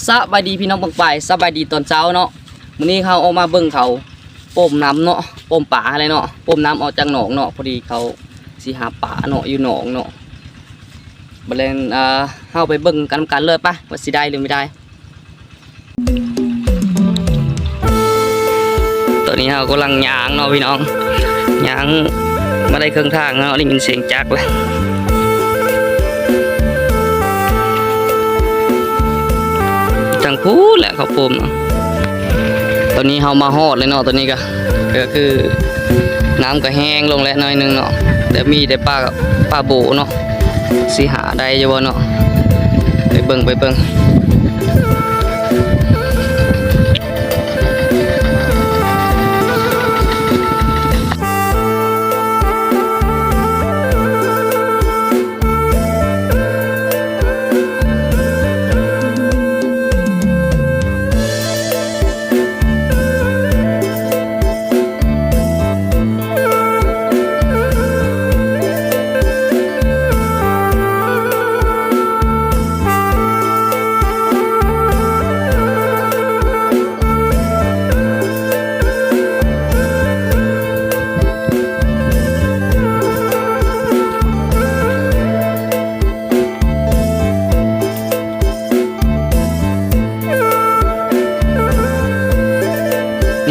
ສະບາຍດີພີ່ນ້ອງປ້ອງປາຍ ສະບາຍດີຕອນເຊົ້າເນາະ. ມື້ນີ້ເຮົາອອກມາເບິ່ງເຂົາປ້ອມນ້ຳເນາະ ປ້ອມປາຫັ້ນແຫຼະເນາະ ປ້ອມນ້ຳອອກຈາກໜອງເນາະ. ພໍດີເຂົາຊິຫາປາເນາະ ຢູ່ໜອງເນາະ. ບັດແລ້ວ ອ່າ ເຮົາໄປເບິ່ງກັນນຳກັນເລີຍປະ ວ່າຊິໄດ້ຫຼືບໍ່ໄດ້. ຕອນນີ້ເຮົາກຳລັງຍ່າງເນາະພີ່ນ້ອງ ຍ່າງມາໄດ້ເຄິ່ງທາງເນາະ ໄດ້ຍິນສຽງຈັກແລ້ວ ທາງພຸ້ນແຫຼະເຂົາໂປມເນາະ. ຕອນນີ້ເຮົາມາຮອດແລ້ວເນາະ ຕອນນີ້ກະ ກະຄືນ້ຳກະແຫ້ງລົງແລ້ວໜ້ອຍໜຶ່ງເນາະ ແຕ່ມີແຕ່ປາ ປາໂບເນາະ. ຊິຫາໄດ້ຢູ່ບໍ່ເນາະ ໄປເບິ່ງ ໄປເບິ່ງ.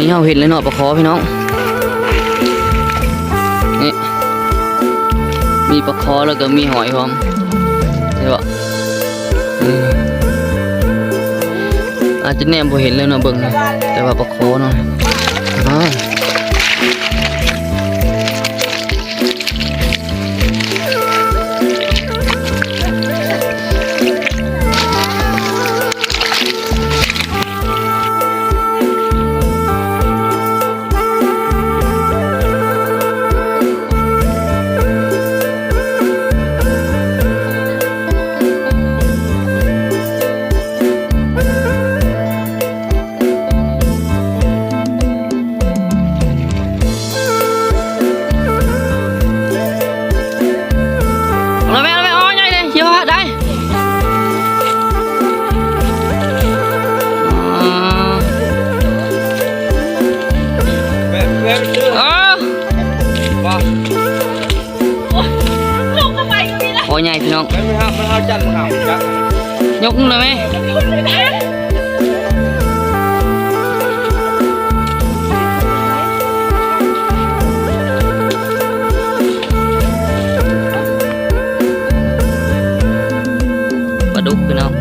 ນີ້ເຮົາເຫັນແລ້ວເນາະ ປາຄໍພີ່ນ້ອງ ນີ້ ມີປາຄໍແລ້ວກະມີຫອຍພ້ອມ ເຫັນບໍ່? ອືມ ອາດຈະແນມບໍ່ເຫັນແລ້ວເນາະ ເບິ່ງ ແຕ່ວ່າປາຄໍເນາະ ອ້າວ. ເອົາແມ່ ເອົາແມ່ ອໍ ໃຫຍ່ເດ້ ເອີ ໄດ້ ອໍ ເອີ ວ່າ ໂອ້ຍ ລົງເຂົ້າໄປຢູ່ນີ້ລະ ຄໍໃຫຍ່ພີ່ນ້ອງ ມັນຫາ ມັນຫາຈັນ ມັນຫາຈັນ ຍົກໜ່ອຍແມ່ ປາດຸກພີ່ນ້ອງ.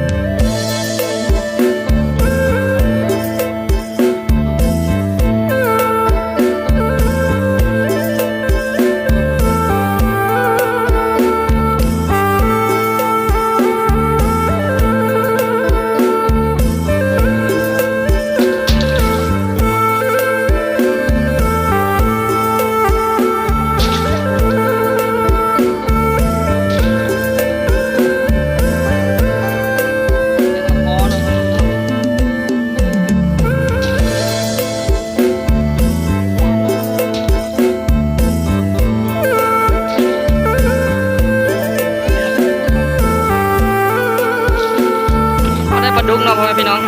ເຮົາໄດ້ປາດຸກເນາະ ພໍ່ແມ່ພີ່ນ້ອງ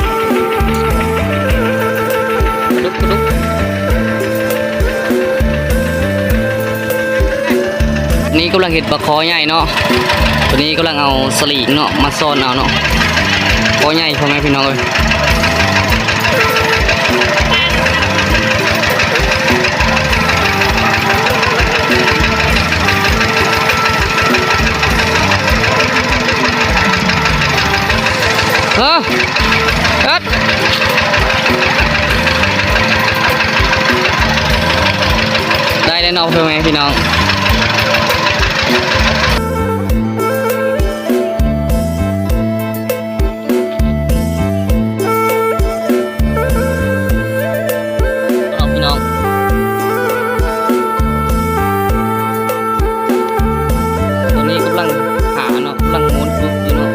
ປາດຸກ ປາດຸກ. ນີ້ກຳລັງເຮັດປາຄໍໃຫຍ່ເນາະ ຕອນນີ້ກຳລັງເອົາສະຫຼີງເນາະ ມາຊ້ອນເອົາເນາະ ຄໍໃຫຍ່ ພໍ່ແມ່ພີ່ນ້ອງເອີຍ. ເອີ ເອີ ໄດ້ແລ້ວເນາະ ພໍ່ແມ່ພີ່ນ້ອງ. ພີ່ນ້ອງ ຕອນນີ້ກຳລັງຫາເນາະ ກຳລັງມ້ວນປຶກຢູ່ເນາະ.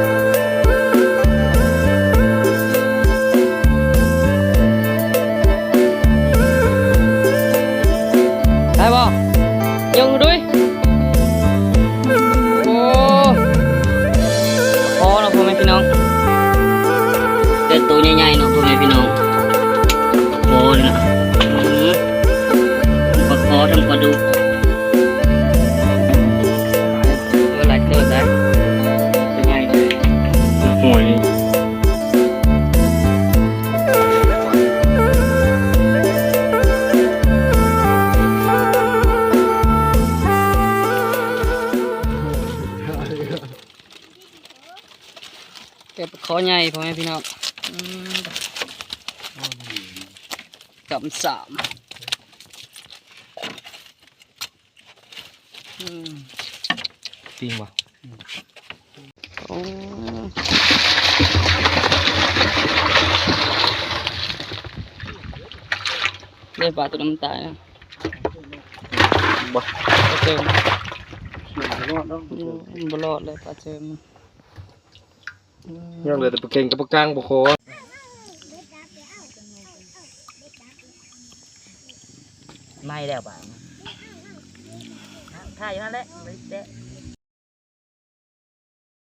ໄດ້ບໍ່? ຍົກດູ. ໂຕໃຫຍ່ໆເນາະ ພໍ່ແມ່ພີ່ນ້ອງ ໂອ້ຍ ປາຄໍ ທັງປາດຸກ ເອີ ຫຼາຍເຕີບໄດ໋ ໂອ້ຍ. ແຕ່ປາຄໍໃຫຍ່ ພໍ່ແມ່ພີ່ນ້ອງ ອືມ ກຳສາມ ອືມ ປີ້ງບໍ່? ໂອ້ ເດ້ ປາຕົວນັ້ນມັນຕາຍແລ້ວ ບໍ່ ປາເຈີມ ບໍ່ລອດແລ້ວ ປາເຈີມ ອືມ ຍັງເຫຼືອແຕ່ປາເຄັງກັບປາກາງ ປາຄໍ ໄໝ້ແລ້ວບາດ ຖ້າຢູ່ຫັ້ນແຫຼະ ບໍ່ໄດ້ແຕະ.